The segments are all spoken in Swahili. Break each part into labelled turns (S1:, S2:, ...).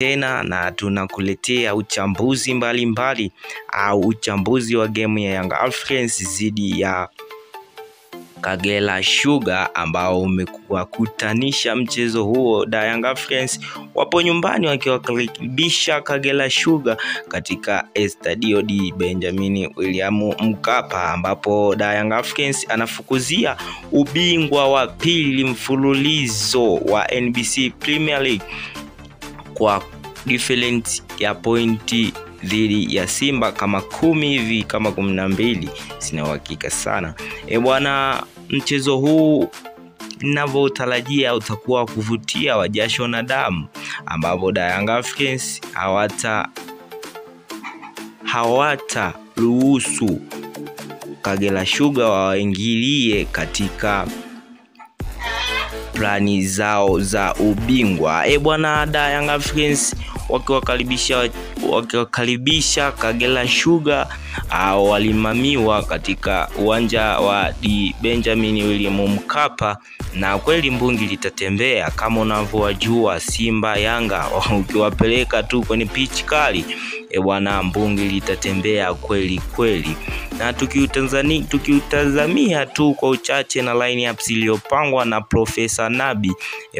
S1: Tena na tunakuletea uchambuzi mbalimbali au uchambuzi wa game ya Young Africans dhidi ya Kagera Sugar ambao umekuwakutanisha mchezo huo. Da Young Africans wapo nyumbani wakiwakaribisha Kagera Sugar katika Estadio di Benjamin William Mkapa, ambapo Da Young Africans anafukuzia ubingwa wa pili mfululizo wa NBC Premier League kwa difference ya pointi dhidi ya Simba kama 10 hivi kama 12, sina uhakika sana. Bwana, mchezo huu ninavyotarajia utakuwa kuvutia wa jasho na damu, ambapo Da Young Africans hawata ruhusu Kagera Sugar waingilie katika plani zao za ubingwa. Bwana, Da Young Africans wakiwakaribisha Kagera Sugar au walimamiwa katika uwanja wa di Benjamin William Mkapa, na kweli mbungi litatembea kama unavyowajua Simba Yanga ukiwapeleka tu kwenye pitch kali, bwana, mbungi litatembea kweli kweli. Na tukiutazamia tu kwa uchache na line-ups iliyopangwa na Profesa Nabi,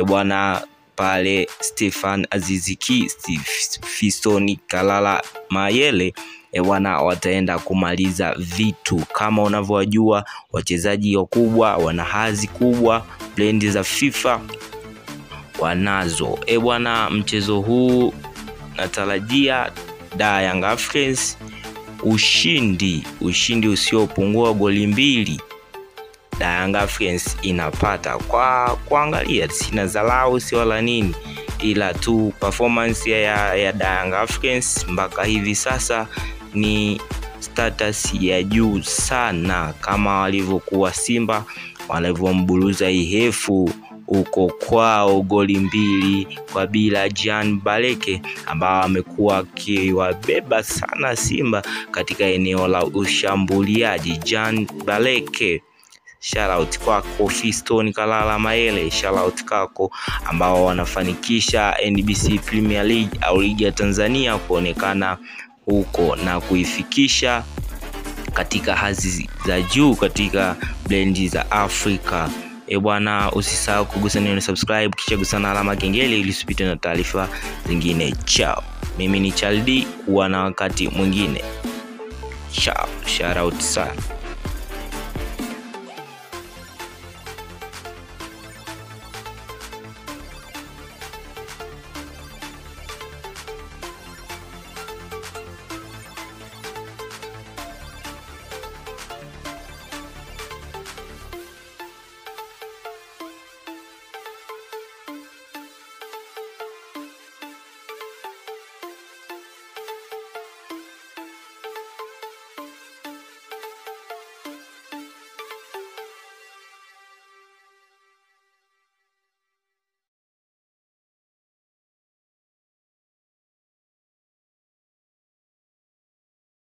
S1: bwana, pale Stefan Aziziki, Fistoni Kalala Mayele, bwana, wataenda kumaliza vitu kama unavyowajua wachezaji wakubwa, wana hazi kubwa, blendi za FIFA wanazo. Bwana, mchezo huu natarajia Da Young Africans ushindi usiopungua goli 2. Da Young Africans inapata. Kwa kuangalia, sina dharau si wala nini, ila tu performance ya Da Young Africans mpaka hivi sasa ni status ya juu sana, kama walivyokuwa Simba walivyomburuza Ihefu huko kwao goli 2-0 Jean Baleke, ambao amekuwa akiwabeba sana Simba katika eneo la ushambuliaji. Jean Baleke, shout out kwako. Fiston Kalala Mayele, shout out kwako, ambao wanafanikisha NBC Premier League au ligi ya Tanzania kuonekana huko na kuifikisha katika hadhi za juu katika blendi za Afrika. Bwana, usisahau kugusa neno subscribe kisha gusa na alama kengele ili usipitwe na taarifa zingine. Ciao. Mimi ni Chaldi, kuwa na wakati mwingine. Ciao. Shout out sana.